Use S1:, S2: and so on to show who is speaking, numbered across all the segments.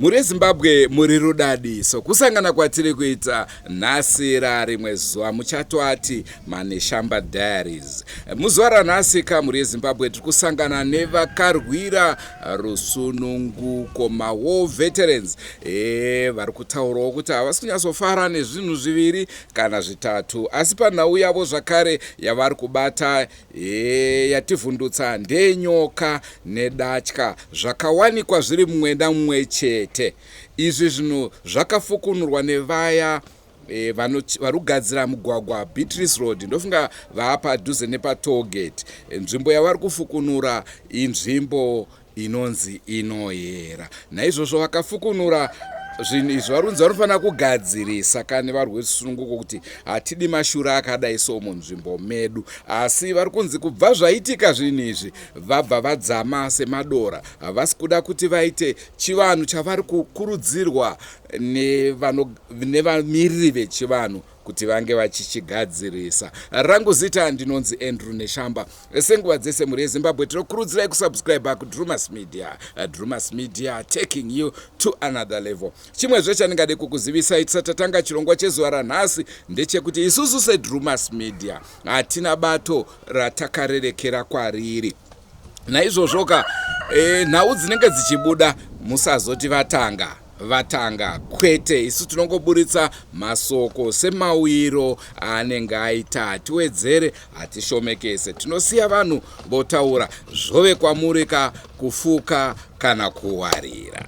S1: Mhuri yeZimbabwe muri rudadiso kusangana kwatiri kuita nhasi rarimwe zuva muchatoati maNeshamba Diaries. Muzuva ranhasi ka mhuri yeZimbabwe tiri kusangana nevakarwira rusununguko mawar veterans e, vari kutaurawo kuti havasi kunyatsofara nezvinhu zviviri kana zvitatu asi panhau yavo zvakare yavari kubata e, yativhundutsa ndenyoka nedatya zvakawanikwa zviri mumwena mumwe chete. Izvi zvinhu zvakafukunurwa nevaya e, vari kugadzira mugwagwa Beatrice Road ndofunga vaapadhuze nepatollgate. Nzvimbo yavari kufukunura inzvimbo inonzi inoyera. Naizvozvo vakafukunura zvinhu izvi vari kunzi vanofanira kugadzirisa kani varwe rusununguko kuti hatidi mashura akadai so munzvimbo medu. Asi vari kunzi kubva zvaitika zvinhu izvi vabva vadzama semadora, havasi kuda kuti vaite chivanhu chavari kukurudzirwa nevamiriri vechivanhu kuti vange vachichigadzirisa. Rangu zita ndinonzi Andrew Neshamba. Senguva dzese mhuri yeZimbabwe tinokurudzirai kusubscribe kuDrumas Media. Drumas Media taking you to another level. Chimwezve chandingade kukuzivisai tisati tatanga chirongwa chezuva ranhasi ndechekuti isusu seDrumas Media hatina bato ratakarerekera kwariri. Naizvozvoka e, nhau dzinenge dzichibuda musazoti vatanga vatanga kwete isu tinongoburitsa masoko semauyiro aanenge aita hatiwedzere hatishomekese tinosiya vanhu votaura zvove kwamuri ka kufuka kana kuwarira.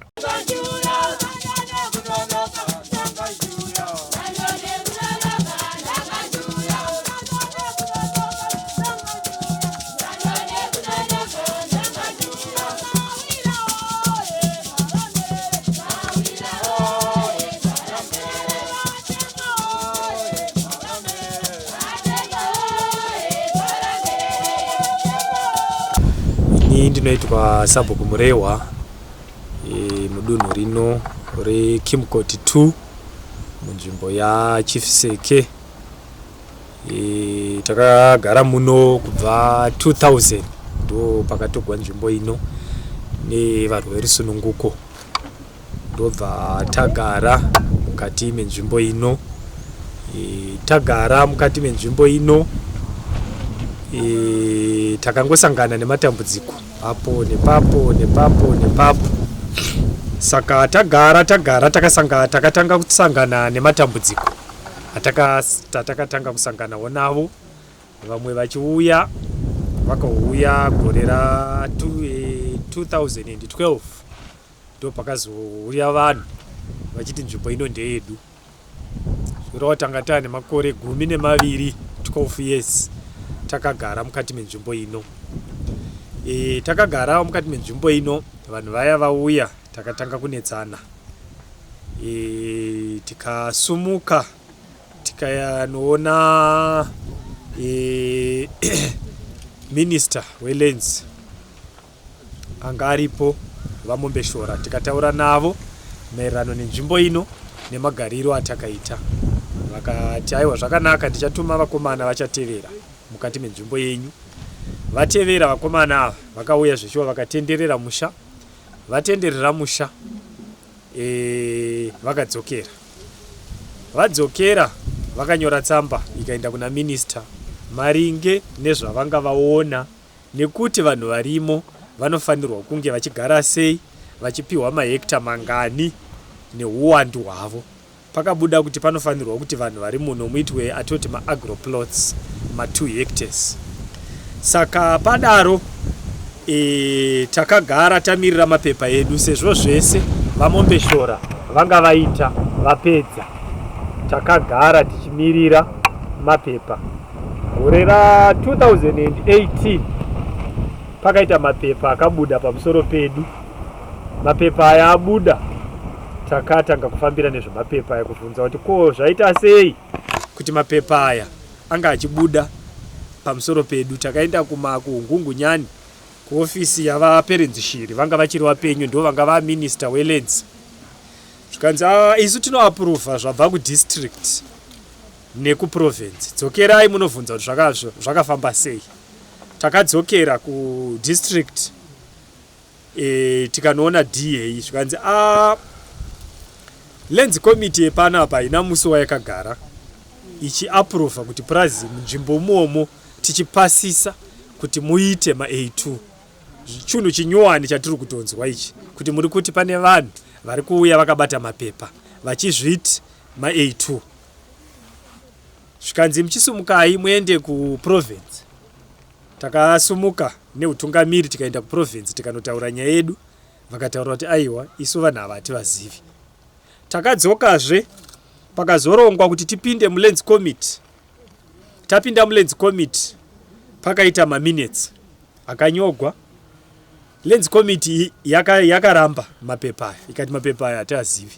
S2: Ini ndinoitwa Sabhuku Murehwa e, mudunhu rino reKimkoti 2 munzvimbo yaChief Seke. E, takagara muno kubva 2000 ndo pakatogwa nzvimbo ino nevarwi verusununguko ndobva tagara mukati menzvimbo ino e, tagara mukati menzvimbo ino e, takangosangana nematambudziko apo nepapo nepapo nepapo saka tagara tagara takasanga takatanga kusangana nematambudziko atakatanga kusanganawo navo vamwe vachiuya vakauya gore ra 2012 ndopakazouya vanhu vachiti nzvimbo ino ndeyedu zvoreva tanga taane makore 12 12 years takagara mukati menzvimbo ino e, takagara mukati menzvimbo ino vanhu vaya vauya takatanga kunetsana e, tikasumuka tikanoona e, minister welands anga aripo VaMombeshora tikataura navo maererano nenzvimbo ino nemagariro atakaita. Vakati aiwa zvakanaka ndichatuma vakomana vachatevera mukati menzvimbo yenyu. Vatevera vakomana ava vakauya zveshuwa vakatenderera musha. Vatenderera musha e, vakadzokera. Vadzokera vakanyora tsamba ikaenda kuna minista maringe nezvavanga vaona nekuti vanhu varimo vanofanirwa kunge vachigara sei, vachipiwa mahekita mangani nehuwandu hwavo. Pakabuda kuti panofanirwa kuti vanhu vari muno muitwe atoti maagro plots ma2 hectares. Saka padaro e, takagara tamirira mapepa edu sezvo zvese vaMombeshora vanga vaita vapedza. Takagara tichimirira mapepa. Gore ra 2018 pakaita mapepa akabuda pamusoro pedu. Mapepa aya abuda takatanga kufambira nezvemapepa aya kuvhunza kuti ko zvaita sei kuti mapepa aya anga achibuda pamusoro pedu. Takaenda kumakuhungungunyani kuofisi yavaPerenzi Shiri vanga vachiri vapenyu ndo vanga vaminista welands zvikanzi ah, isu tinoapuruvha zvabva kudistrict nekuprovince dzokerai munovhunza kuti zvakafamba sei takadzokera kudistrict e, tikanoona da zvikanzi a ah, Lands committee yepano apa haina musi wayakagara ichiapurova kuti purazi munzvimbo umomo tichipasisa kuti muite ma-A2. Chinhu chinyowani chatiri kutonzwa ichi kuti muri kuti pane vanhu vari kuuya vakabata mapepa vachizviti ma-A2. Zvikanzi muchisumukai muende kuprovince. Takasumuka neutungamiri tikaenda kuprovince tikanotaura nyaya yedu vakataura kuti aiwa isu vanhu ava hativazivi. Takadzokazve pakazorongwa kuti tipinde muLands Committee. Tapinda muLands Committee pakaita maminutes akanyogwa. Lands Committee yakaramba yaka mapepa aya ikati mapepa aya hatiazivi.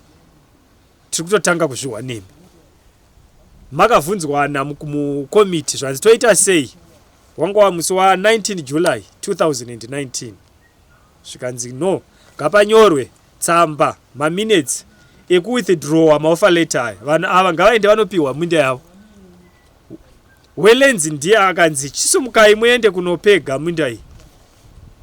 S2: Tiri kutotanga kuzvihwa nemi. Makavhunzwana mukomiti zvanzi toita sei? Wanga wa musi wa 19 July 2019. Zvikanzi no, ngapanyorwe tsamba maminutes ekuwithdrawa maoffer letter aya. Vanhu ava ngavaende vanopiwa minda yavo. WeLands ndiye akanzi chisumukai muende kunopega minda iyi.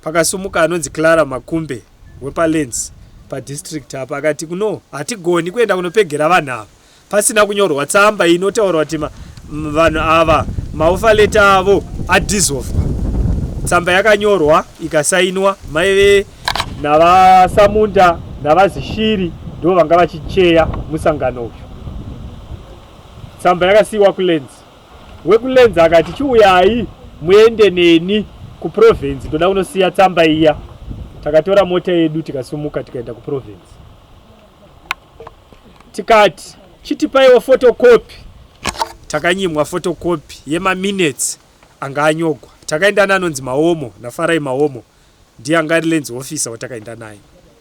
S2: Pakasumuka anonzi Clara Makumbe wepaLands padistrict apa akati no, hatigoni kuenda kunopegera vanhu ava pasina kunyorwa tsamba inotaura kuti vanhu ava maoffer letter avo adissolvwa. Tsamba yakanyorwa ikasainwa, maive navaSamunda navaZishiri ndo vanga vachicheya musangano uyu. Tsamba yakasiiwa kuLands. WekuLands akati chiuyai muende neni kuprovince ndoda kunosiya tsamba iya. Takatora mota yedu tikasumuka tikaenda kuprovince. Tikati chitipaiwo photocopy. Takanyimwa photocopy yemaminutes anga anyogwa. Takaenda naanonzi Maomo naFarai Maomo ndiye anga ari lands officer watakaenda naye.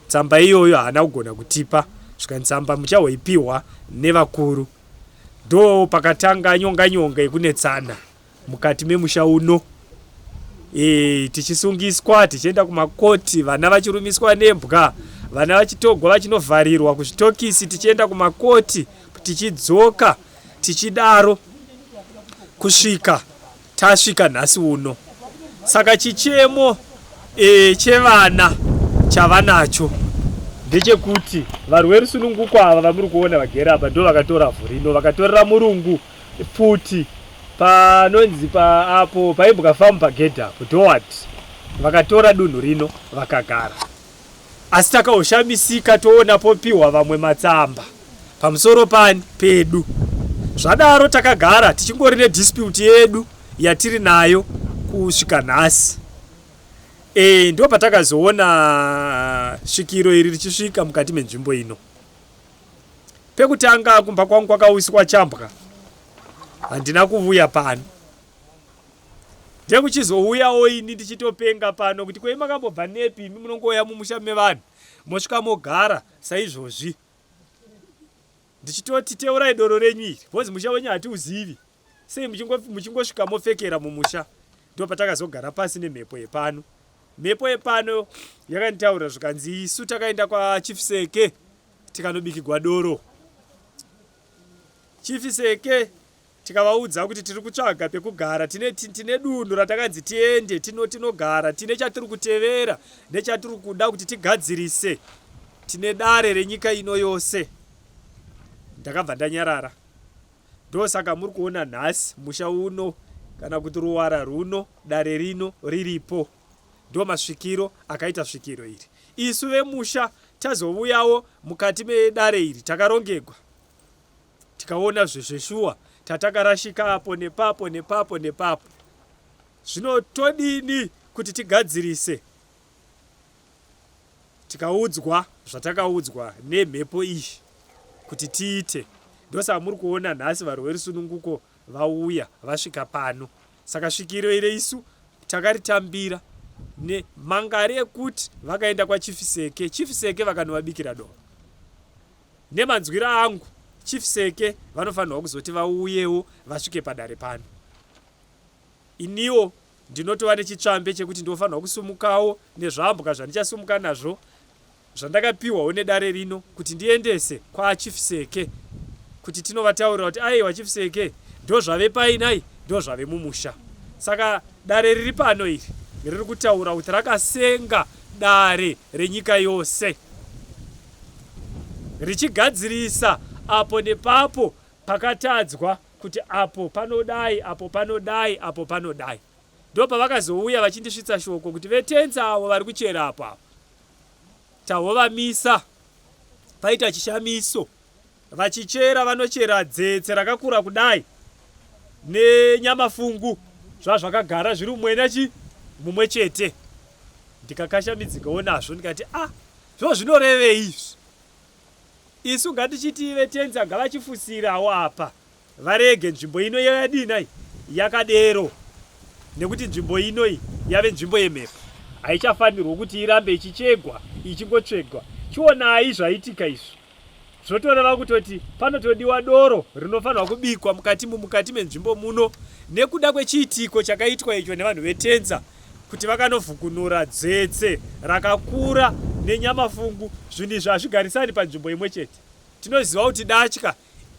S2: Tsamba iyoyo haana kugona kutipa zvikanzi tsamba muchahoipiwa nevakuru. Ndo pakatanga nyonga nyonga yekunetsana mukati memusha uno. E, tichisungiswa tichienda kumakoti, vana vachirumiswa nembwa, vana vachitogwa vachinovharirwa kuzvitokisi, tichienda kumakoti, tichidzoka tichidaro kusvika tasvika nhasi uno. Saka chichemo e, chevana chavanacho ndechekuti varwi verusununguko ava vamuri kuona vagere apa ndo vakatora vhu rino, vakatorera murungu pfuti panonzi pa apo paimbwa famu pagedhi apo Doward, vakatora dunhu rino vakagara. Asi takaoshamisika toona popihwa vamwe matsamba pamusoro pani pedu. Zvadaro takagara tichingori nedispute yedu yatiri nayo kusvika nhasi. E, ndo patakazoona svikiro iri richisvika mukati menzvimbo ino. Pekutanga kumba kwangu kwakawiswa chambwa, handina kuvuya pano. Ndekuchizouyawo ini ndichitopenga pano kuti kwei makambobva nepi imi munongouya mumusha mevanhu mosvika mogara saizvozvi. Ndichitoti teurai doro renyu iri because musha wenyu hatiuzivi. Sei muchingosvika mopfekera mumusha? Ndopatakazogara pasi nemhepo yepano. Mhepo yepano yakanditaurira zvikanzi isu takaenda kwaChief Seke tikanobikigwa doro. Chief Seke tikavaudza kuti tiri kutsvaga pekugara, tine, tine dunhu ratakanzi tiende tino tinogara, tine chatiri kutevera nechatiri kuda kuti tigadzirise, tine dare renyika ino yose. Ndakabva ndanyarara. Ndosaka muri kuona nhasi musha uno kana kuti ruwara rwuno, dare rino riripo. Ndomasvikiro akaita svikiro iri. Isu vemusha tazovuyawo mukati medare iri takarongegwa tikaona zvezveshuwa tatakarashika apo nepapo nepapo nepapo. Zvino todini kuti tigadzirise? Tikaudzwa zvatakaudzwa nemhepo iyi kuti tiite. Ndosaka muri kuona nhasi varwi verusununguko vauya vasvika pano. Saka svikiro iri isu takaritambira nemangari ekuti vakaenda kwaChief Seke, Chief Seke vakanovabikira doro. Nemanzwiro angu Chief Seke vanofanirwa kuzoti vauyewo vasvike padare pano. Iniwo ndinotova nechitsvambe chekuti ndinofanirwa kusumukawo nezvambwa zvandichasumuka nazvo zvandakapiwawo nedare rino kuti ndiendese kwaChief Seke kuti tinovataurira kuti aiwa Chief Seke ndozvave pai nhai ndozvave mumusha. Saka dare riri pano iri riri kutaura kuti rakasenga dare renyika yose. Richigadzirisa apo nepapo pakatadzwa kuti apo panodai, apo panodai, apo panodai. Ndopavakazouya vachindisvitsa shoko kuti vetensa avo vari kuchera apo apo tahovamisa paita chishamiso. Vachichera vanochera dzetse rakakura kudai nenyamafungu zvazvakagara zviri mumwena chi mumwe chete. Ndikakashamidzikawo nazvo ndikati ah zvo zvinorevei izvi? Isu ngatichiti vetenza ngavachifusirawo apa varege nzvimbo ino yadii nhai yakadero nekuti nzvimbo ino iyi yave nzvimbo yemhepo haichafanirwo kuti irambe ichichegwa ichingotsvegwa. Chionai zvaitika izvi. Zvotoreva kutoti panotodiwa doro rinofanirwa kubikwa mukati mukati menzvimbo muno nekuda kwechiitiko chakaitwa icho nevanhu veTenza kuti vakanovhukunura dzetse rakakura nenyamafungu. Zvinhu izvi hazvigarisani panzvimbo imwe chete. Tinoziva kuti datya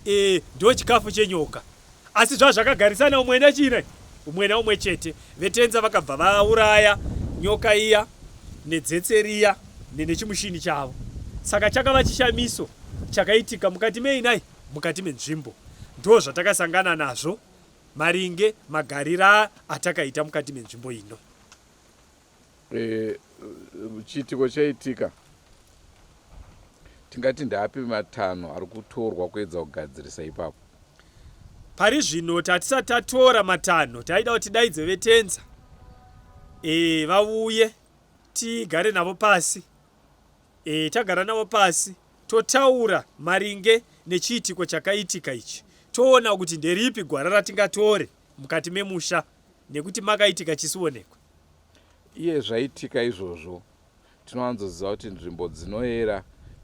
S2: e, ndo chikafu chenyoka asi zvazvakagarisana umwe nechine umwe naumwe chete. VeTenza vakabva vauraya nyoka iya nedzetse riya nechimushini chavo. Saka chakava chishamiso chakaitika mukati mei nhai? Mukati menzvimbo. Ndo zvatakasangana nazvo maringe magarira atakaita mukati menzvimbo ino.
S1: E, chiitiko chaitika tingati ndeapi matanho ari kutorwa kuedza kugadzirisa ipapo?
S2: Pari zvino tatisati tatora matanho, taida kuti tidaidze veTenza e, vauye tigare navo pasi e, tagara navo pasi totaura maringe nechiitiko chakaitika ichi toona kuti nderipi gwara ratingatore mukati memusha nekuti makaitika chisionekwe.
S1: Iye zvaitika izvozvo tinowanzoziva kuti nzvimbo dzinoera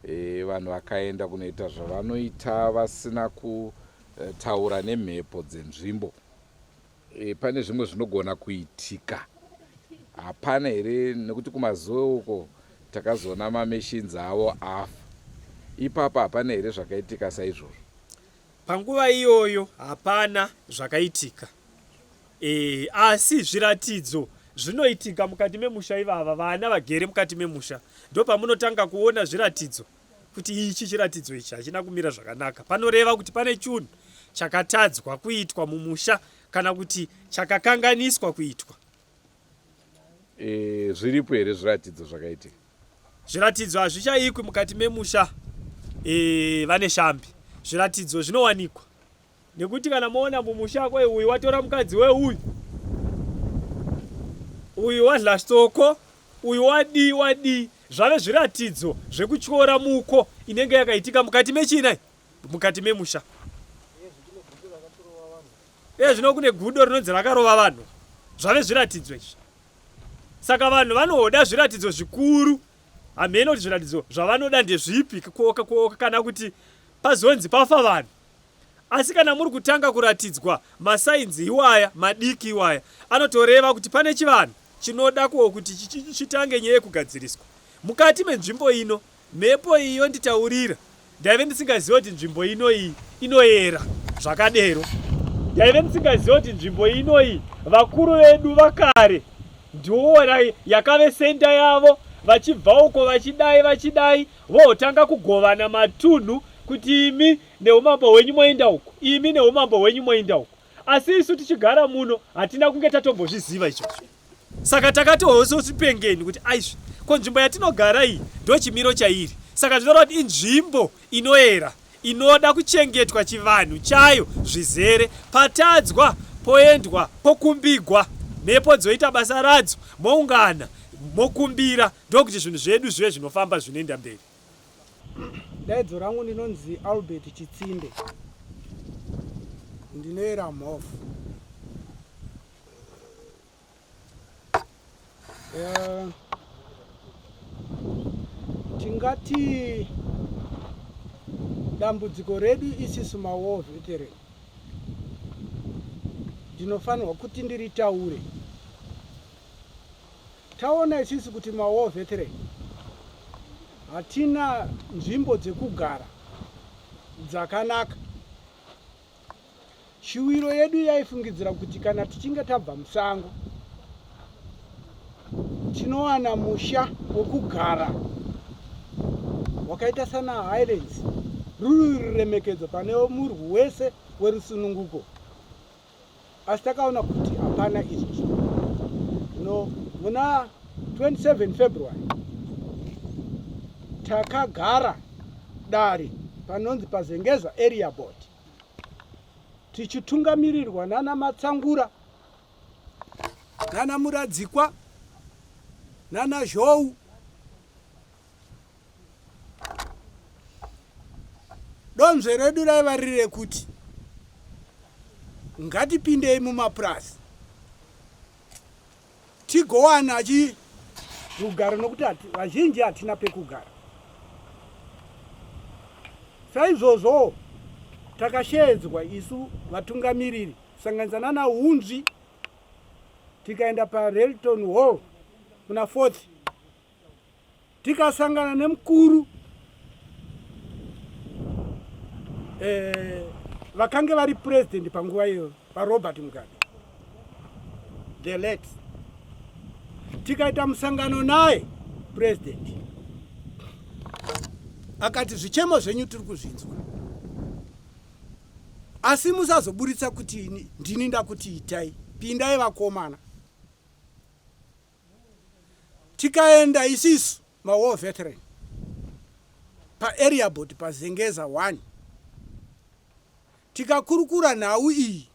S1: e, vanhu vakaenda kunoita zvavanoita vasina kutaura nemhepo dzenzvimbo e, pane zvimwe zvinogona kuitika hapana here nekuti kumazoe uko takazoona mamachines avo afa ipapa hapana here zvakaitika saizvozvo
S2: Panguva iyoyo hapana zvakaitika. E, asi zviratidzo zvinoitika mukati memusha ivava vana vagere mukati memusha ndopamunotanga kuona zviratidzo kuti ichi chiratidzo ichi hachina kumira zvakanaka panoreva kuti pane chunhu chakatadzwa kuitwa mumusha kana kuti chakakanganiswa kuitwa
S1: E, zviripo here zviratidzo zvakaitika?
S2: Zviratidzo hazvichaikwi mukati memusha e, vane shambi. Zviratidzo zvinowanikwa nekuti kana moona mumusha kwe uyu watora mukadzi weuyu, uyu wadla soko, uyu wadii wadii, zvave zviratidzo zvekutyora muko inenge yakaitika mukati mechina mukati memusha. Iye zvino kune gudo rinonzi rakarova vanhu. Zvave zviratidzo izvi. Saka vanhu vanoda zviratidzo zvikuru. Hameno kuti zviratidzo zvavanoda ndezvipi koka koka kana kuti pazonzi pafa vanhu. Asi kana muri kutanga kuratidzwa masainzi iwaya madiki iwaya anotoreva kuti pane chivanhu chinoda ko kuti chitange nyaya yekugadziriswa. Mukati menzvimbo ino Mhepo iyi yonditaurira. Ndaive ndisingazive kuti nzvimbo ino iyi inoyera zvakadero. Ndaive ndisingazive kuti nzvimbo ino iyi vakuru vedu vakare ndiwo yakave senda yavo vachibva uko vachidai vachidai vootanga kugovana matunhu kuti imi neumambo hwenyu moenda uko imi neumambo hwenyu moenda uko asi isu tichigara muno hatina kunge tatombozviziva izvozvo. Saka takati hoso zvipengeni kuti aizvi ko nzvimbo yatinogara iyi ndochimiro chairi saka zvinoreva kuti inzvimbo inoera inoda kuchengetwa chivanhu chayo zvizere patadzwa poendwa pokumbigwa mhepo dzoita basa radzo moungana mokumbira ndokuti zvinhu zvedu zvive zvinofamba zvinoenda mberi.
S3: Daidzo rangu ndinonzi Albert Chitsinde ndinoera Mhofu. Eh, tingati dambudziko redu isisu mawar veteran ndinofanirwa kuti ndiritaure taona isisu kuti mawar veteran hatina nzvimbo dzekugara dzakanaka Shuwiro yedu yaifungidzira kuti kana tichinge tabva musango tinowana musha wokugara hwakaita sana Highlands ruri ruremekedzo pane murwi wese werusununguko. Asi takaona kuti hapana izvozvo. No, muna 27 February takagara dare panonzi paZengeza Area Board tichitungamirirwa nana Matsangura nana Muradzikwa nana Zhou. Donzve redu raiva riri rekuti ngatipindei mumapurazi tigowana chi rugare nokuti vazhinji hatina pekugara. Saizvozvo takasheedzwa isu vatungamiriri kusanganisa nana Hunzvi tikaenda paRelton Hall kuna Fourth tikasangana nemukuru eh, vakange vari president panguva iyoyo vaRobert Mugabe the late tikaita musangano naye president akati zvichemo zvenyu tiri kuzvinzwa asi musazoburitsa kuti ndini ndakuti itai pindai vakomana Tikaenda isisu mawar veteran paarea board paZengeza 1 tikakurukura nhau iyi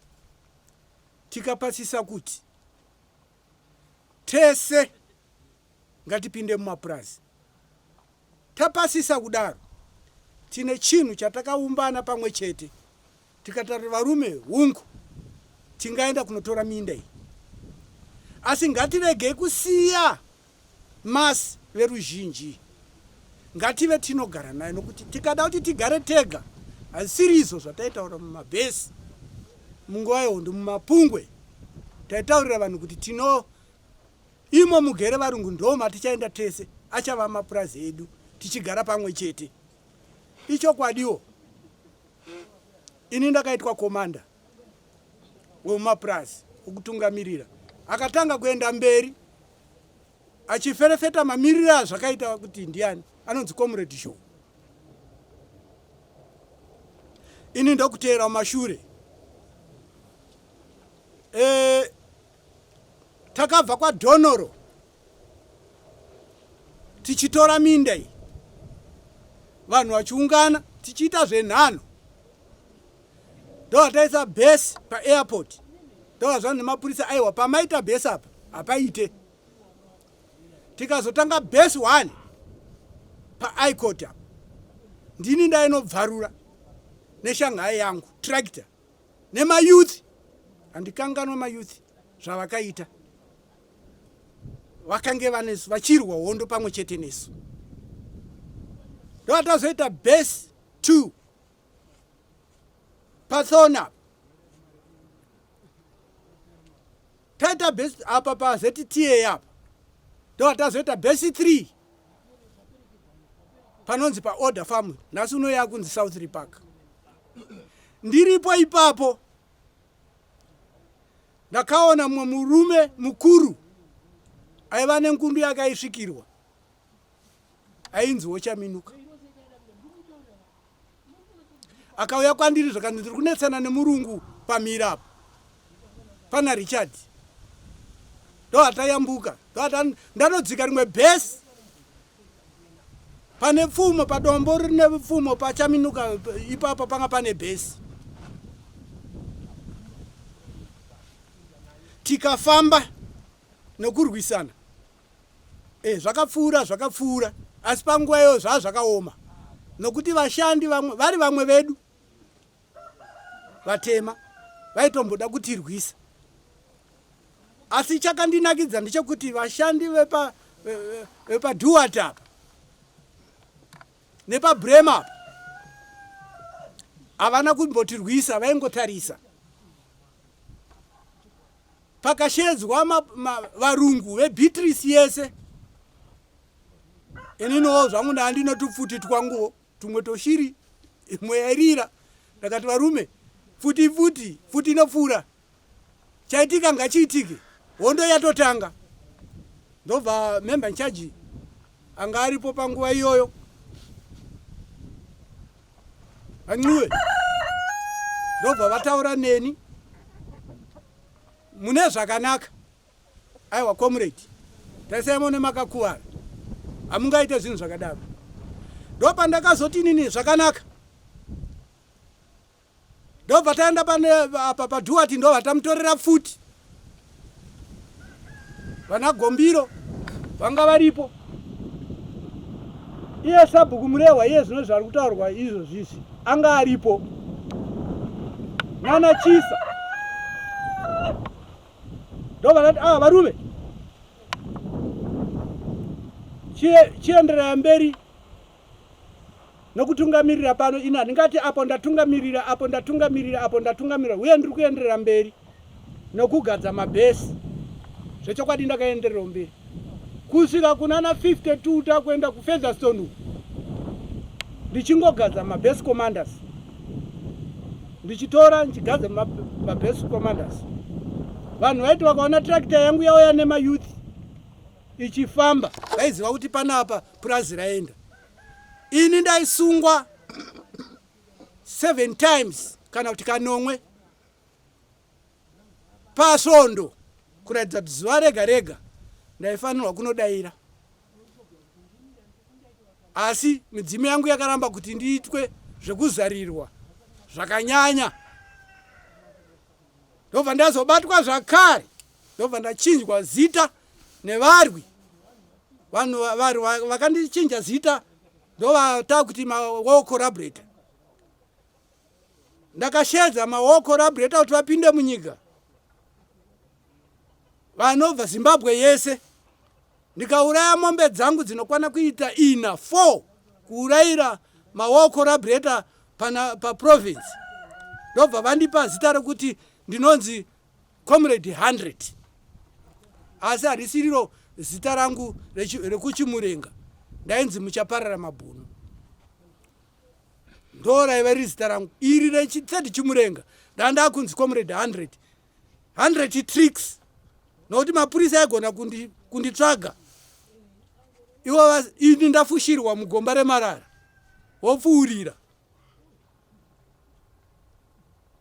S3: tikapasisa kuti tese ngatipinde mumapurazi. Tapasisa kudaro tine chinhu chatakaumbana pamwe chete Tikataura varume, hungu, tingaenda kunotora minda iyi, asi ngatiregei kusiya mass veruzhinji. Ngative tinogara nayo nokuti tikada kuti tigare tega hazisiri izvo zvataitaura mumabhesi munguva yehondo mumapungwe. Taitaurira vanhu kuti tino imo mugere varungu ndo matichaenda tese, achava mapurazi edu tichigara pamwe chete. Ichokwadiwo. Ini ndakaitwa commander wemumapurazi wekutungamirira akatanga kuenda mberi achiferefeta mamiriro azvakaita kuti ndiani anonzi Comrade Zhou. Ini ndokuteera mumashure. E, takabva kwaDhonoro tichitora minda iyi vanhu vachiungana tichiita zvenhano ndovataisa base paairport ndovazva nemapurisa aiwa pamaita base apa hapaite tikazotanga base one paaicot apa ndini ndainobvarura neshanghai yangu tractor nemayouth handikanganwa mayouth zvavakaita vakange vanesu vachirwa hondo pamwe chete nesu ndovatazoita base 2 pathona taita base apa pazta apa ndovatazoita base 3 panonzi paorder farm nhasi uno yakunzi south park ndiripo ipapo Ndakaona mumwe murume mukuru aiva nengundu yake aisvikirwa ainziwo Chaminuka. Akauya kwandiri zvakanzi ndiri kunetsana nemurungu pamira apo pana Richard. Ndoatayambuka ndoata ndanodzika rimwe bhesi pane pfumo padombo rine pfumo pachaminuka ipapo panga pane bhesi tikafamba nokurwisana e, zvakapfuura zvakapfuura asi panguva iyoyo zvaa zvakaoma nokuti vashandi vamwe vari vamwe vedu vatema vaitomboda kutirwisa Asi chakandinakidza ndechekuti vashandi vepa vepaDuarte apa nepaBrema apa havana kumbotirwisa, vaingotarisa. Pakashedzwa varungu veBeatrice yese, ininiwo zvangu ndandine tupfuti twanguwo tumwe toshiri imwe yairira. Ndakati varume, pfuti pfuti pfuti inopfuura Chaitika ngachiitike, hondo yatotanga. Ndobva member in charge anga aripo panguva iyoyo. VaNcube ndobva vataura neni mune zvakanaka. Aiwa comrade, tarisai muone makakuvara, hamungaite zvinhu zvakadaro. Ndopandakazoti inini zvakanaka. Ndobva taenda pane apa paDuwati ndobva tamutorera pfuti. Vana Gombiro vanga varipo. Iye sabhuku Murehwa iye zvino zvari kutaurwa izvo zvizvi anga aripo. Nana Chisa. Ndobva ndati ah varume chienderai mberi nokutungamirira pano ini handingati apo ndatungamirira apo ndatungamirira apo ndatungamirira uye ndiri kuenderera mberi nokugadza mabhesi zvechokwadi ndakaendererawo mberi kusvika kunana 52 takuenda kufeatherstone uku ndichingogadza mabase commanders ndichitora ndichigadza mabase commanders vanhu vaiti vakaona tractor yangu yauya nemayouth ichifamba vaiziva kuti panapa purazi raenda ini ndaisungwa seven times kana kuti kanomwe pasvondo kuratidza kuti zuva rega rega ndaifanirwa kunodaira asi midzimu yangu yakaramba kuti ndiitwe zvekuzarirwa zvakanyanya ndobva ndazobatwa zvakare ndobva ndachinjwa zita nevarwi vanhu varwi vakandichinja zita ndovata kuti mawar collaborator ndakashedza mawar collaborator kuti vapinde munyika vanobva zimbabwe yese ndikauraya mombe dzangu dzinokwana kuita ina 4 kuurayira mawar collaborator pana paprovince ndobva vandipa zita rekuti ndinonzi comrade 100 asi harisiriro zita rangu rekuchimurenga ndainzi muchaparara mabhunu ndo raiva riri zita rangu iri rechithird chimurenga ndandakunzi comrade 100 100 tricks nokuti mapurisa aigona kunditsvaga ivo ini ndafushirwa mugomba remarara wopfuurira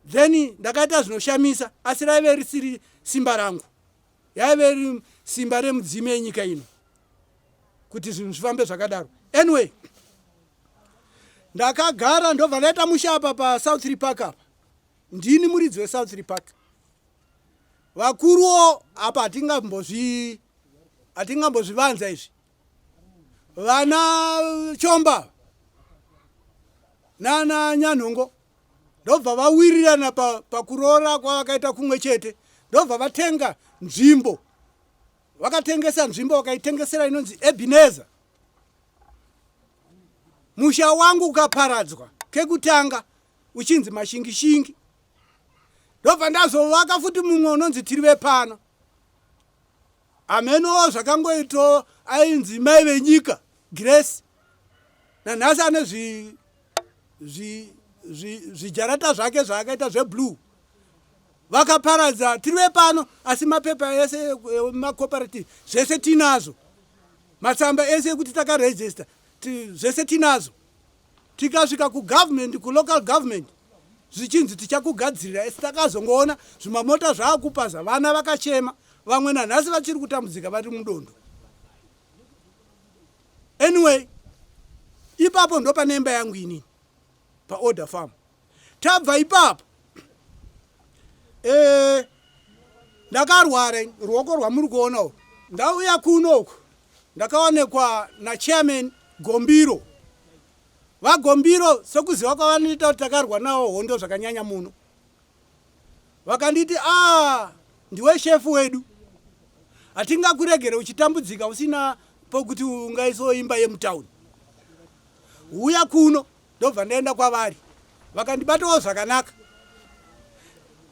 S3: then ndakaita zvinoshamisa asi raive risiri simba rangu yaive ri simba remudzimu yenyika ino kuti zvinhu zvifambe zvakadaro anyway ndakagara ndobva ndaita musha apa pasouth repark apa ndini muridzi wesouth repark vakuruwo apa hatingambozvi hatingambozvivanza izvi vana chomba nana nyanhongo ndobva vawirirana pakuroora pa kwavakaita kumwe chete ndobva vatenga nzvimbo vakatengesa nzvimbo vakaitengesera inonzi ebineza musha wangu ukaparadzwa kekutanga uchinzi mashingishingi ndobva ndazovaka futi mumwe unonzi tiri vepano Hamenowo zvakangoito ainzi mai venyika Grace nanhasi ane zvi zvi zvi zvijarata zvake zvaakaita zveblue vakaparadza tiri vepano asi mapepa ese emacooperative zvese tinazvo matsamba ese ekuti takaregister zvese tinazvo Tikasvika kugovernment kulocal government zvichinzi tichakugadzirira asi takazongoona zvimamota zvaakupaza vana vakachema vamwe nanhasi vachiri kutambudzika vari mudondo. Anyway, ipapo ndopane imba yangu inini paorder farm. Tabva ipapo eh, ndakarwara ruoko rwamuri kuona urwu ndauya kuno uku Ndakaonekwa naChairman Gombiro. VaGombiro sekuziva kwavanoita kuti takarwa navo hondo zvakanyanya muno. Vakanditi ah ndiwe shefu wedu. Hatingakuregere uchitambudzika usina pokuti ungaisawo imba yemutown. Huya kuno ndobva ndaenda kwavari. Vakandibatawo zvakanaka.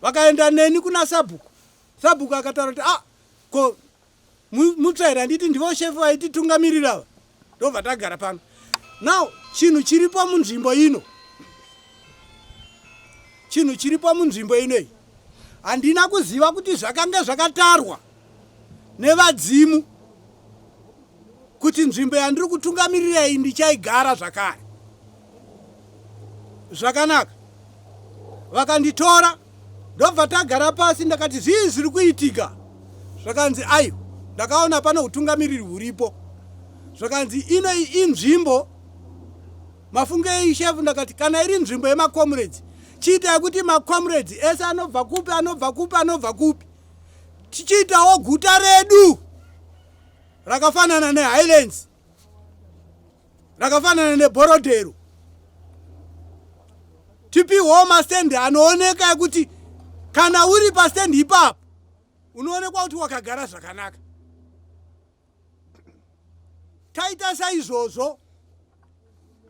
S3: Vakaenda neni kuna sabhuku. Sabhuku akataura kuti ah ko Mutsvairo handiti ndivo shefu vaititungamirira ava ndobva tagara pano now chinhu chiripo munzvimbo ino chinhu chiripo munzvimbo ino iyi handina kuziva kuti zvakange zvakatarwa nevadzimu kuti nzvimbo yandiri kutungamirira iyi ndichaigara zvakare. Zvakanaka. Vakanditora ndobva tagara pasi ndakati zvii zviri kuitika? Zvakanzi aiwa ndakaona pane utungamiriri huripo. Zvakanzi ino inzvimbo mafunge ishefu ndakati kana iri nzvimbo yemacomrades chiitai kuti macomrades ese anobva kupi anobva kupi anobva kupi tichiitawo guta redu rakafanana nehighlands rakafanana neborodhero tipihwawo mastendi anooneka ekuti kana uri pastendi ipapo unoonekwa kuti wakagara zvakanaka taita saizvozvo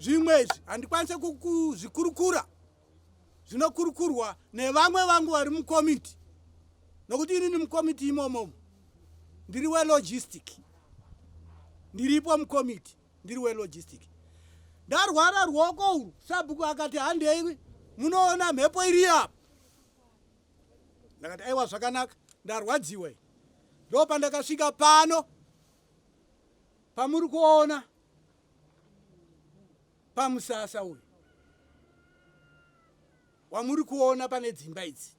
S3: zvimwe izvi handikwanise kuzvikurukura zvinokurukurwa nevamwe vangu vari mukomiti nokuti inini mukomiti imomomo ndiri welogistic ndiripo mukomiti ndiri welogistic ndarwara ruoko urwu sabhuku akati handei munoona mhepo iri apo ndakati aiwa zvakanaka ndarwadziwa ndo pandakasvika pano pamuri kuona pamusasa uyu wamuri kuona pane dzimba idzi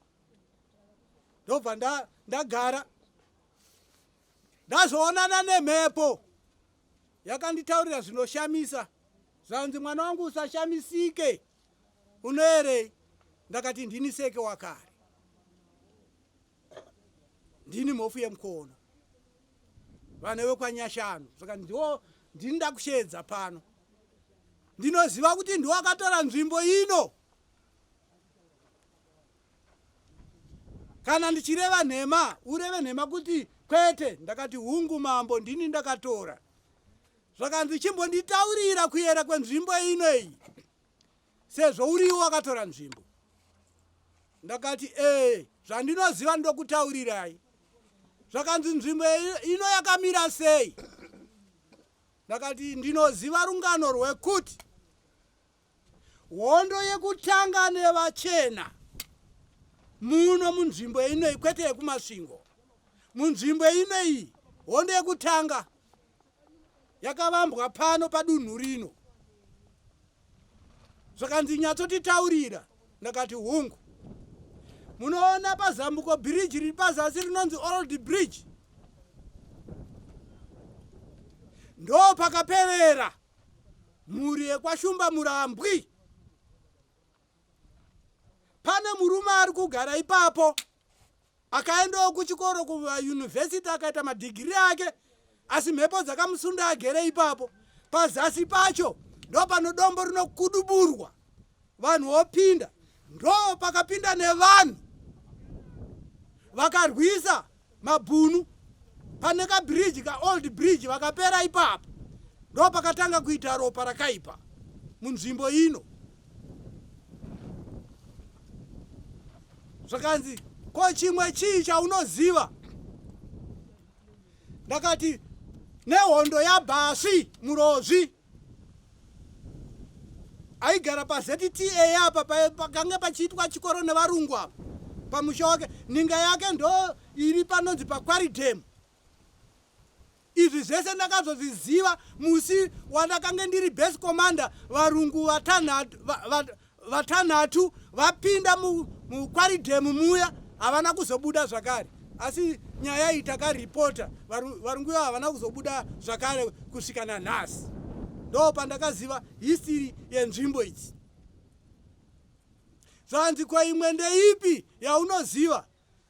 S3: ndobva ndagara ndazoonana nemhepo yakanditaurira zvinoshamisa zvanzi mwana wangu usashamisike unoerei ndakati ndini seke wakare ndini mhofu yemukono vana vekwanyashanu saka ndiwo ndini ndakusheedza pano ndinoziva kuti ndiwo akatora nzvimbo ino kana ndichireva nhema ureve nhema kuti kwete ndakati hungu mambo ndini ndakatora zvakanzi chimbonditaurira kuyera kwenzvimbo ino iyi sezvo uriwo wakatora nzvimbo ndakati ee zvandinoziva ndokutaurirai zvakanzi nzvimbo ino yakamira sei ndakati ndinoziva rungano rwekuti Hondo yekutanga nevachena muno munzvimbo inoyi kwete yekuMasvingo. Munzvimbo inoyi hondo yekutanga yakavambwa pano padunhu rino. Zvakanzi nyatsotitaurira ndakati hungu. Munoona pazambuko bridge riri pazasi rinonzi Old Bridge ndo pakaperera Mhuri yekwaShumba Murambwi. Pane murume ari kugara ipapo akaendawo kuchikoro kuayunivhesiti akaita madhigiri ake asi mhepo dzakamusunda agere ipapo. Pazasi pacho ndopano dombo rinokuduburwa vanhu vopinda. Ndo pakapinda nevanhu vakarwisa mabhunu pane kabridge kaold bridge vakapera ipapo ndo pakatanga kuita ropa rakaipa munzvimbo ino zvakanzi ko chimwe chii chaunoziva ndakati nehondo yabhasvi murozvi aigara paZTA apa pakange pachiitwa chikoro nevarungu apa pamusha wake ninga yake ndo iri panonzi pakwari dam izvi zvese ndakazozviziva musi wandakange ndiri base commander varungu vatanhatu vapinda mukwari dam muya havana kuzobuda zvakare asi nyaya iyi takaripota varungu ivo havana kuzobuda zvakare kusvika nanhasi ndo pandakaziva history yenzvimbo idzi zvanzi ko imwe ndeipi yaunoziva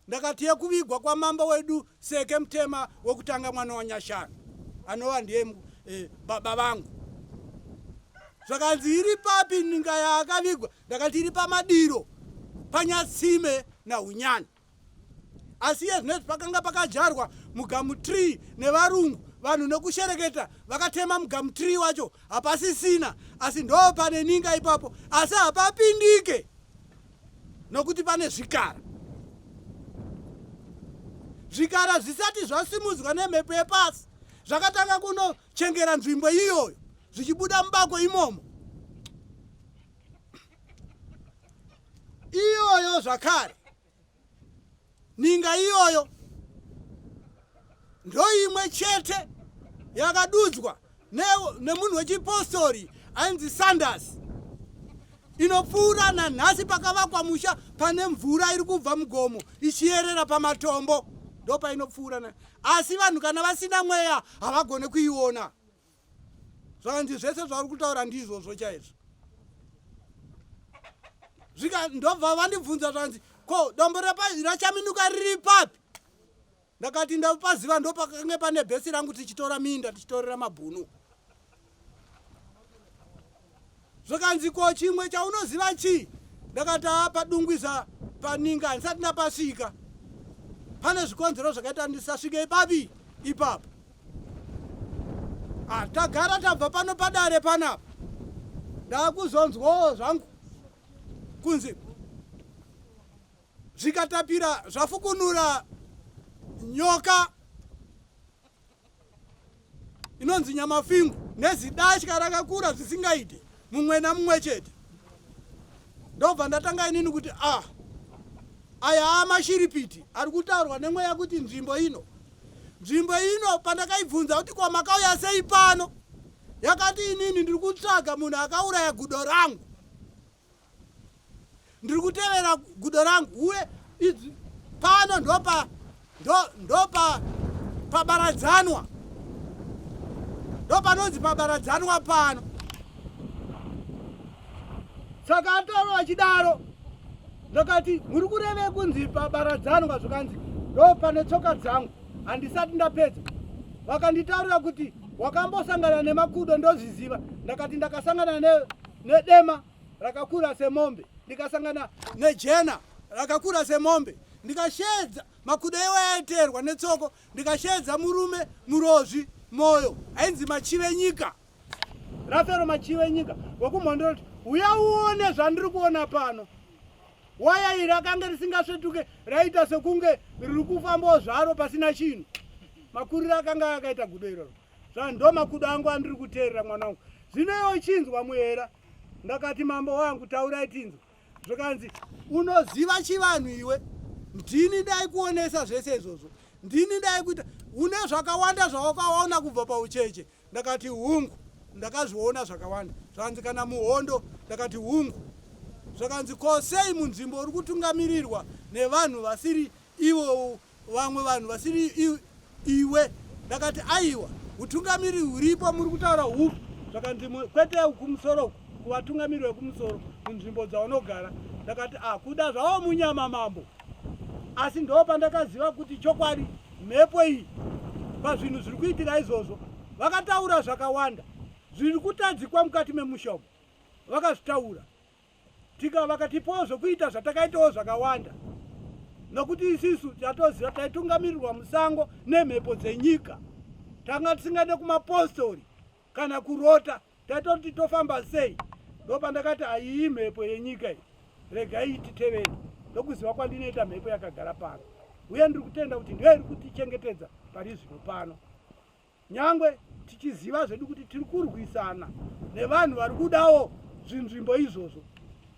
S3: Ndakati yekuvigwa kwamambo wedu Seke Mutema wekutanga mwana waNyashanu anova ndiye eh, baba vangu. Zvakanzi iri papi ninga yaakavigwa? Ndakati iri pamadiro paNyatsime naHunyani. Asi iye zvinezvi pakanga pakadyarwa mugamu tree nevarungu vanhu nekushereketa vakatema mugamu tree wacho hapasisina asi ndo pane ninga ipapo asi hapapindike nokuti pane zvikara zvikara zvisati zvasimudzwa nemhepo yepasi zvakatanga kunochengera nzvimbo iyoyo zvichibuda mubako imomo iyoyo zvakare Ninga iyoyo ndoimwe chete yakadudzwa nemunhu wechipostori ainzi Sanders. Inopfuura nanhasi pakavakwa musha pane mvura iri kubva mugomo ichiyerera pamatombo, ndopainopfuura na asi vanhu kana vasina mweya havagone kuiona. Zvakanzi zvese zvauri kutaura ndizvozvo chaizvo. Zvika ndobva vandibvunza zvanzi ko dombo rachaminuka riri papi? Ndakati ndapaziva ndopakange pane bhesi rangu tichitora minda tichitorera mabhunu. Zvakanzi ko chimwe chaunoziva chii? Ndakati haa padungwiza paninga handisati ndapasvika. Pane zvikonzero zvakaita ndisasvike ipapi ipapo. Ah, tagara tabva pano padare panapa. Ndakuzonzwawo zvangu kunzi zvikatapira zvafukunura nyoka inonzi nyamafingu nezidatya rakakura zvisingaite mumwena mumwe chete. Ndobva ndatanga inini kuti a ah, aya amashiripiti ari kutaurwa nemweya kuti nzvimbo ino nzvimbo ino pandakaibvunza kuti ko makauya sei pano yakati inini ndiri kutsvaga munhu akauraya gudo rangu ndiri kutevera gudo rangu uye idzi pano ndopa ndopa pabaradzanwa ndopanonzi pabaradzanwa pano saka atoro achidaro ndakati muri kureve kunzi pabaradzanwa zvikanzi ndo pane tsoka dzangu handisati ndapedza vakanditaurira kuti wakambosangana nemakudo ndozviziva ndakati ndakasangana nedema ne rakakura semombe ndikasangana nejena rakakura semombe ndikasheedza makudo iwo aiteerwa netsoko ndikasheedza murume murozvi moyo ainzi machive nyika rafero machive nyika wekumhondoro kuti uya uone zvandiri kuona pano waya iri rakange risingasvetuke raita sekunge riri kufambawo zvaro pasina chinhu makuriro akanga akaita gudo iroro Zva makudo angu andiri kuteerera mwana wangu. Zvino iwe chinzwa muera. Ndakati mambo wangu taurai tinzwe. Zvikanzi unoziva chivanhu iwe. Ndini ndaikuonesa zvese izvozvo. Ndini ndaikuita une zvakawanda zvawakaona kubva paucheche. Ndakati hungu ndakazviona zvakawanda. Zvanzi kana muhondo ndakati hungu. Zvakanzi ko sei munzvimbo uri kutungamirirwa nevanhu vasiri ivo vamwe vanhu vasiri iwe ndakati aiwa utungamiri huripo muri kutaura hupi zvakanzi kwete kumusoro uku kuvatungamiri vekumusoro munzvimbo dzaunogara ndakati ah kuda zvavo munyama mambo asi ndo pandakaziva kuti chokwadi mhepo iyi pazvinhu zviri kuitika izvozvo vakataura zvakawanda zviri kutadzikwa mukati memusha umu vakazvitaura Tika vakatipawo zvekuita zvatakaitawo zvakawanda nokuti isisu tatoziva taitungamirirwa musango nemhepo dzenyika. Tanga tisingaende kumapostori kana kurota, taitoti tofamba sei. Ndopandakati aiyi mhepo yenyika iyi, regai ititevere. Ndokuziva kwandinoita mhepo yakagara pano, uye ndiri kutenda kuti ndiyo iri kutichengetedza pari zvino pano. Nyangwe tichiziva zvedu kuti tiri kurwisana nevanhu vari kudawo zvinzvimbo izvozvo,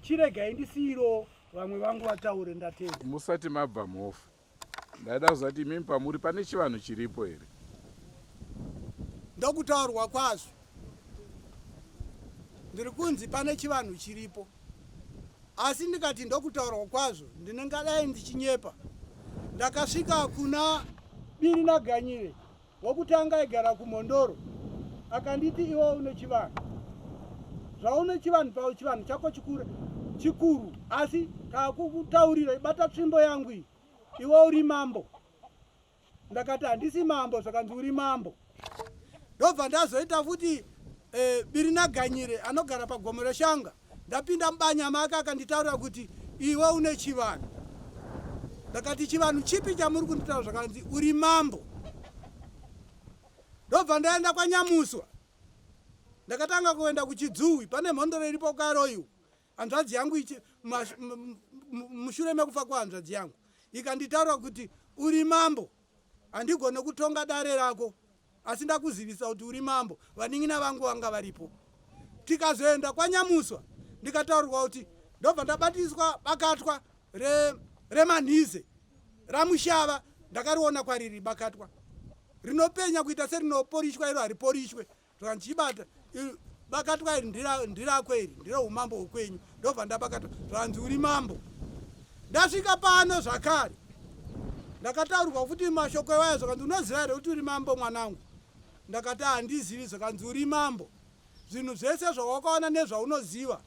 S3: chiregai ndisiyirewo vamwe vangu vataure. Ndatenda.
S1: Musati mabva Mhofu, ndaida kuziva kuti imimi pamuri pane chivanhu chiripo here?
S3: Ndokutaurwa kwazvo, ndiri kunzi pane chivanhu chiripo, asi ndikati ndokutaurwa kwazvo ndinengadai ndichinyepa. Ndakasvika kuna Biri naGanyire Wokutanga aigara kuMhondoro akanditi iwe une chivanhu. Zvaune chivanhu pao chivanhu chako chikure chikuru asi kakukutaurira bata tsvimbo yangu iyi iwe uri mambo. Ndakati handisi mambo zvakanzi uri mambo. Ndobva ndazoita futi eh, Birinaganyire anogara pagomo reshanga. Ndapinda mubanya make akanditaurira kuti iwe une chivanhu. Ndakati chivanhu chipi chamuri kunditaura zvakanzi uri mambo. Ndobva ndaenda kwaNyamuswa. Ndakatanga kuenda kuChidzuwi pane mhondoro iripo Karoi hanzvadzi yangu ichi mushure mekufa kwehanzvadzi yangu ikanditaura kuti uri mambo handigone kutonga dare rako Asi ndakuzivisa kuti uri mambo, vanin'ina vangu vanga varipo. Tikazoenda kwaNyamuswa ndikataurirwa kuti ndobva ndabatiswa bakatwa remanhize re ramushava ndakariona kwariri bakatwa rinopenya kuita serinoporishwa iro hariporishwe zvakandichibata bakatwa iri ndirako iri ndireumambo hwekwenyu. Ndobva ndapakatwa, zvanzi uri mambo. Ndasvika pano zvakare ndakataurirwa futi mashoko iwayo, zvakanzi unoziva here kuti uri mambo mwanangu? Ndakati handizivi, zvakanzi uri mambo. Zvinhu zvese zvawakaona nezvaunoziva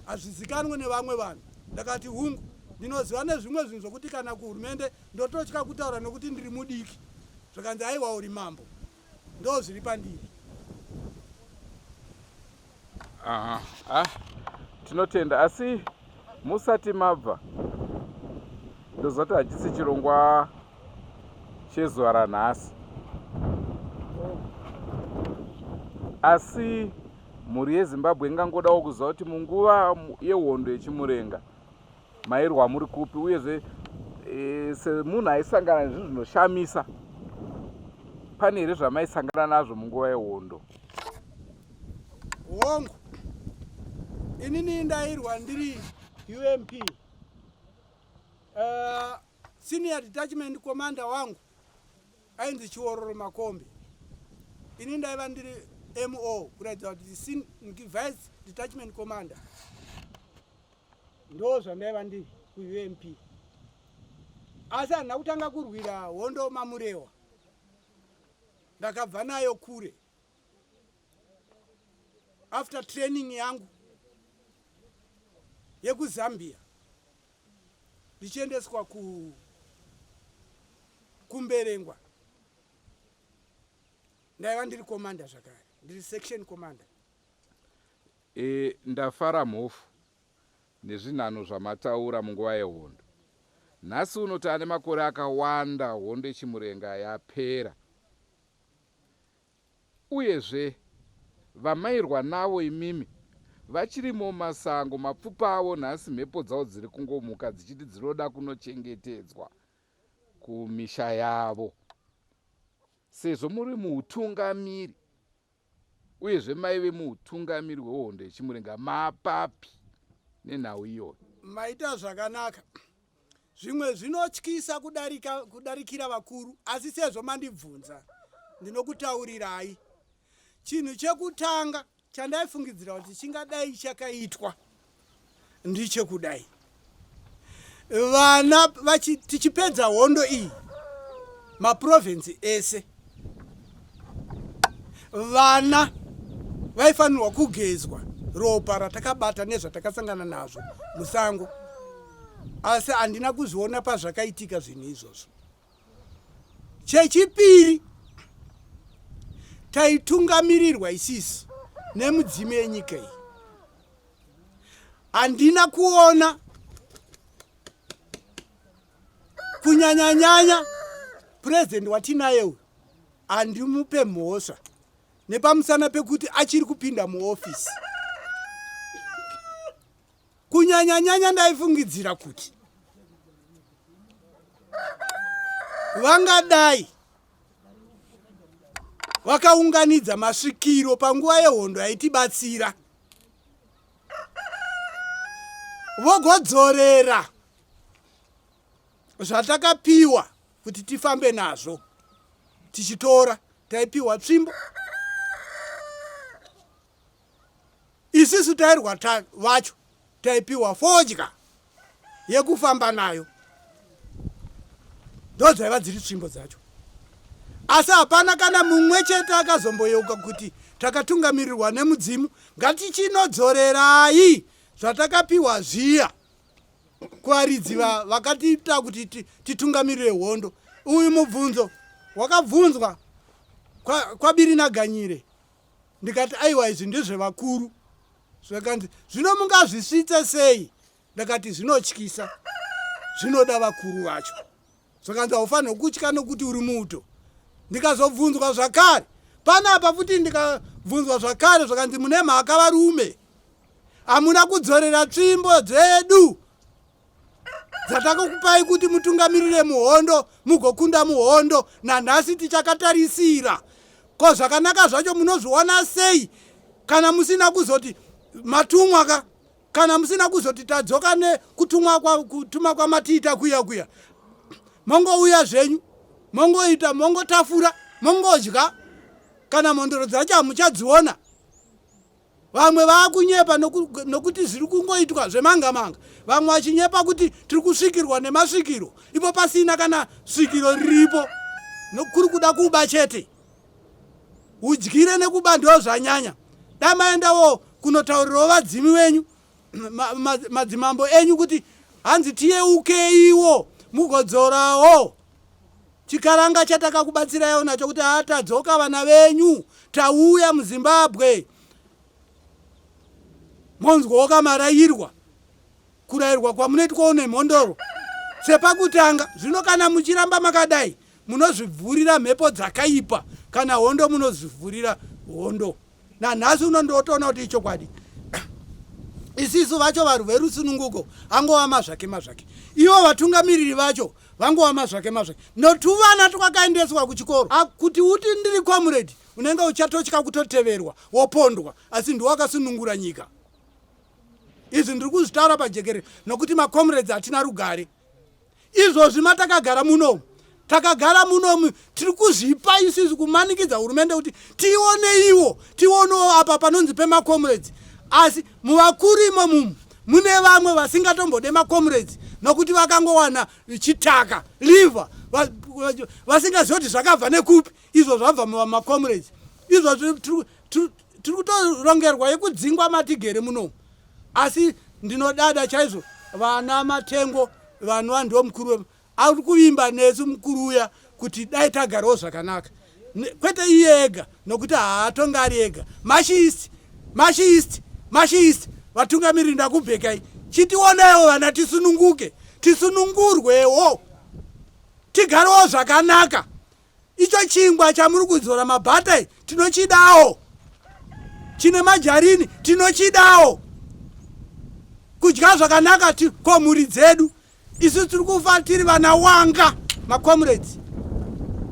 S3: hazvizikanwe nevamwe vanhu. Ndakati hungu, ndinoziva nezvimwe zvinhu zvokuti kana kuhurumende ndototya kutaura nokuti ndiri mudiki. Zvakanzi aiwa uri mambo. Ndozviri pandiri.
S1: Aha, ah, tinotenda asi musati mabva ndoziva kuti hachisi chirongwa chezuva ranhasi asi mhuri yezimbabwe ingangodawo kuziva kuti munguva yehondo yechimurenga mairwa muri kupi uyezve e, semunhu aisangana nezvinhu zvinoshamisa pane here zvamaisangana nazvo munguva yehondo
S3: Hongu, inini ndairwa ndiri UMP. Uh, eh, senior detachment commander wangu ainzi Chiororo Makombe. Ini ndaiva ndiri MO kuratidza kuti vice detachment commander. Ndo zvandaiva ndiri kuUMP. Asi handina kutanga kurwira hondo maMurewa. Ndakabva nayo kure. After training yangu yekuZambia ndichiendeswa ku kuMberengwa ndaiva ndiri commander zvakare ndiri section commander.
S1: E, ndafara mhofu nezvinhano zvamataura munguva yehondo. Nhasi uno taane makore akawanda hondo yeChimurenga yapera. Uyezve, vamairwa navo imimi vachirimo mumasango, mapfupa avo nhasi mhepo dzavo dziri kungomuka dzichiti dzinoda kunochengetedzwa kumisha yavo. Sezvo muri muhutungamiri, uyezve maive muhutungamiri hwehondo yeChimurenga, mapapi nenhau iyoyo?
S3: Maita zvakanaka. Zvimwe zvinotyisa kudarika kudarikira vakuru asi sezvo mandibvunza ndinokutaurirai. Chinhu chekutanga chandaifungidzira kuti chingadai chakaitwa ndichekudai vana vachi, tichipedza hondo iyi maprovinsi ese vana vaifanirwa kugezwa ropa ratakabata nezvatakasangana nazvo musango asi handina kuzviona pazvakaitika zvinhu izvozvo chechipiri taitungamirirwa isisi nemudzimu yenyika iyi handina kuona kunyanyanyanya purezidendi watinaye uyu handimupe mhosva nepamusana pekuti achiri kupinda muofisi kunyanyanyanya ndaifungidzira kuti vangadai vakaunganidza masvikiro panguva yehondo yaitibatsira vogodzorera zvatakapiwa kuti tifambe nazvo tichitora taipiwa tsvimbo Isisu tairwa ta, vacho taipiwa fodya yekufamba nayo, ndodzaiva dziri tsvimbo dzacho. Asi hapana kana mumwe chete akazomboyeuka kuti takatungamirirwa nemudzimu, ngatichinodzorerayi zvatakapiwa zviya kuvaridzi vakatiita kuti titungamirire hondo. Uyu mubvunzo wakabvunzwa kwaBiri naGanyire. Ndikati aiwa izvi ndezvevakuru. Zvakanzi zvino mungazvisvitse sei? Ndakati zvinotyisa zvinoda vakuru vacho. Zvakanzi haufanirwe kutya nokuti uri muuto. Ndikazobvunzwa zvakare panapa futi ndikabvunzwa zvakare zvakanzi mune mhaka varume hamuna kudzorera tsvimbo dzedu dzatakakupai kuti mutungamirire muhondo mugokunda muhondo nanhasi tichakatarisira ko zvakanaka zvacho munozviona sei kana musina kuzoti matumwa ka kana musina kuzoti tadzoka nekutumwa kwa, kutuma kwamatiita kuya kuya mongouya zvenyu mongoita mongotafura mongodya kana mhondoro dzacho hamuchadziona. Vamwe vakunyepa nokuti zviri kungoitwa zvemanga manga. Vamwe vachinyepa kuti tiri kusvikirwa nemasvikiro ipo pasina kana svikiro riripo. Kuri kuda kuba chete. Udyire nekuba ndo zvanyanya. Dai maendawo kunotaurirawo vadzimi venyu madzimambo enyu kuti hanzi tiyeukeiwo mugodzorawo chikaranga chatakakubatsiraiwo nacho kuti haa tadzoka vana venyu tauya muZimbabwe monzwawo kamarairwa kurayirwa kwamunoitwawo nemhondoro sepakutanga zvino kana muchiramba makadai munozvivhurira mhepo dzakaipa kana hondo munozvivhurira hondo nanhasi uno ndotoona kuti ichokwadi isisu vacho varwi verusununguko angova mazvake mazvake ivo vatungamiriri vacho vangova mazvake mazvake notuvana twakaendeswa kuchikoro kuti uti ndiri comrade unenge uchatotya kutoteverwa wopondwa asi ndiwo akasunungura nyika izvi ndiri kuzvitaura pajekerere nokuti macomrades hatina rugare izvozvi matakagara munomu takagara munomu tiri kuzvipa isusu kumanikidza hurumende kuti tioneiwo tionewo apa panonzi pemacomrades asi muvakuru imo mumu mune vamwe vasingatombode macomrades nokuti vakangowana chitaka liver vasingazivi kuti zvakabva nekupi izvo zvabva mumacomrades izvo tiri kutorongerwa yekudzingwa matigere munomu asi ndinodada chaizvo vana matengo vanova ndiwo mukuru ari kuvimba nesu mukuru uya kuti dai tagarawo zvakanaka kwete iye ega nokuti haatonga ari ega Mash East Mash East Mash East vatungamiriri ndakubhekai chitionaiwo vana tisununguke tisunungurwewo tigarewo zvakanaka Icho chingwa chamuri kudzora mabhata tinochidawo. Chine majarini tinochidawo. Kudya zvakanaka ko mhuri dzedu. Isu tiri kufa tiri vana wanga macomrades.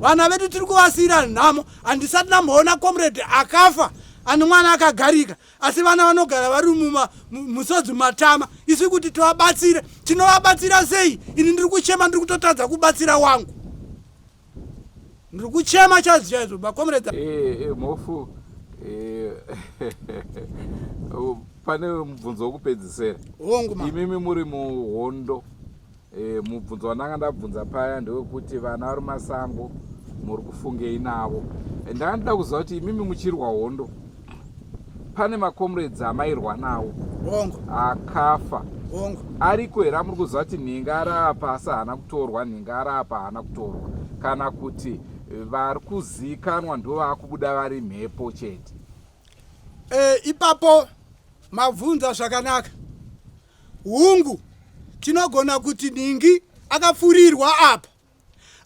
S3: Vana vedu tiri kuvasiira nhamo. Handisati ndamboona comrade akafa ane mwana akagarika asi vana vanogara vari musodzi mumatama isu kuti tivabatsire tinovabatsira sei ini ndiri kuchema ndiri kutotadza kubatsira wangu ndiri kuchema chaizvo chaizvo makomrades
S1: eh, eh, mhofu eh, pane mubvunzo wekupedzisira
S3: hongu
S1: imimi muri muhondo eh, mubvunzo wandanga ndabvunza paya ndewekuti vana vari masango muri kufungei navo eh, ndanga ndida kuziva kuti imimi muchirwa hondo pane macomrades amairwa nawo
S3: hongu
S1: akafa
S3: hongu
S1: ariko here amuri kuziva kuti nhinga arapa asi haana kutorwa nhinga arapa haana kutorwa kana kuti vari kuzikanwa ndo vakubuda vari mhepo chete
S3: e, ipapo mabvunza zvakanaka hungu tinogona kuti nhingi akapfurirwa apa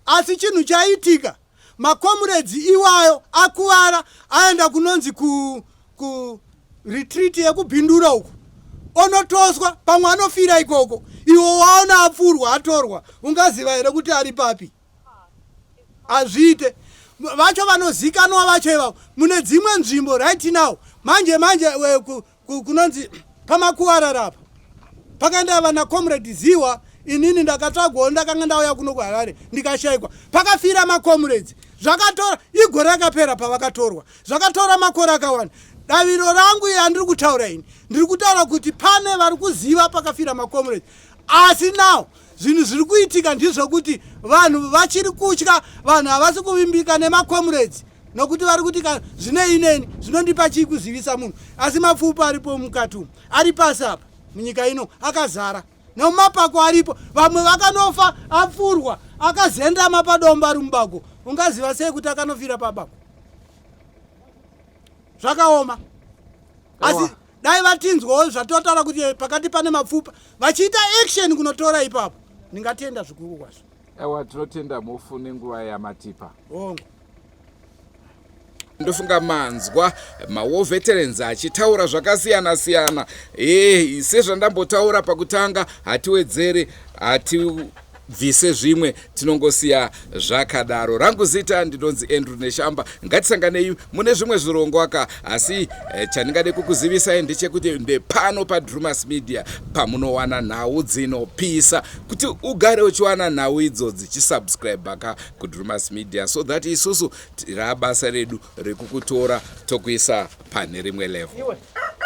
S3: Asi chinhu chaitika makomuredzi iwayo akuvara aenda kunonzi ku, ku retreat yekubhindura uku onotoswa pamwe anofira ikoko iwo waona apfurwa atorwa ungaziva here kuti ari papi hazviite vacho vanozikanwa vacho ivavo mune dzimwe nzvimbo right now manje manje eh, kunonzi pamakuwarara apa pakaenda vana comrade ziwa inini ndakatsvagwawo ndakanga ndauya kuno kuharare ndikashaikwa pakafira macomrades zvakatora igore rakapera pavakatorwa zvakatora makore akawanda daviro rangu yandiri kutaura ini ndiri kutaura kuti pane vari kuziva pakafira macomrades asi now zvinhu zviri kuitika ndizvokuti vanhu vachiri kutya vanhu havasi kuvimbika nemacomrades nokuti vari kuti zvinei neni zvinondipa chii kuzivisa munhu asi mapfupa aripo mukati umu ari pasi apa munyika ino akazara nemumapako aripo vamwe vakanofa apfurwa akazendama padombo ari mubako ungaziva sei kuti akanofira pabako zvakaoma asi dai vatinzwawo zvatotaura kuti pakati pane mapfupa vachiita action kunotora ipapo ndingatenda zvikuru kwazvo
S1: Ewa tinotenda mhofu nenguva yamatipa.
S3: Hongu.
S1: Ndofunga manzwa mawar veterans achitaura zvakasiyana siyana. Eh, sezvandambotaura pakutanga hatiwedzere hatibvise zvimwe tinongosiya zvakadaro. Rangu zita ndinonzi Andrew Neshamba. Ngatisanganei mune zvimwe zvirongwa ka asi eh, chandingade kukuzivisai ndechekuti ndepano paDrumas Media pamunowana nhau dzinopisa. Kuti ugare uchiwana nhau idzodzi chisubscribe ka kuDrumas Media so that isusu rabasa redu rekukutora tokuisa pane rimwe level.
S3: Iwe.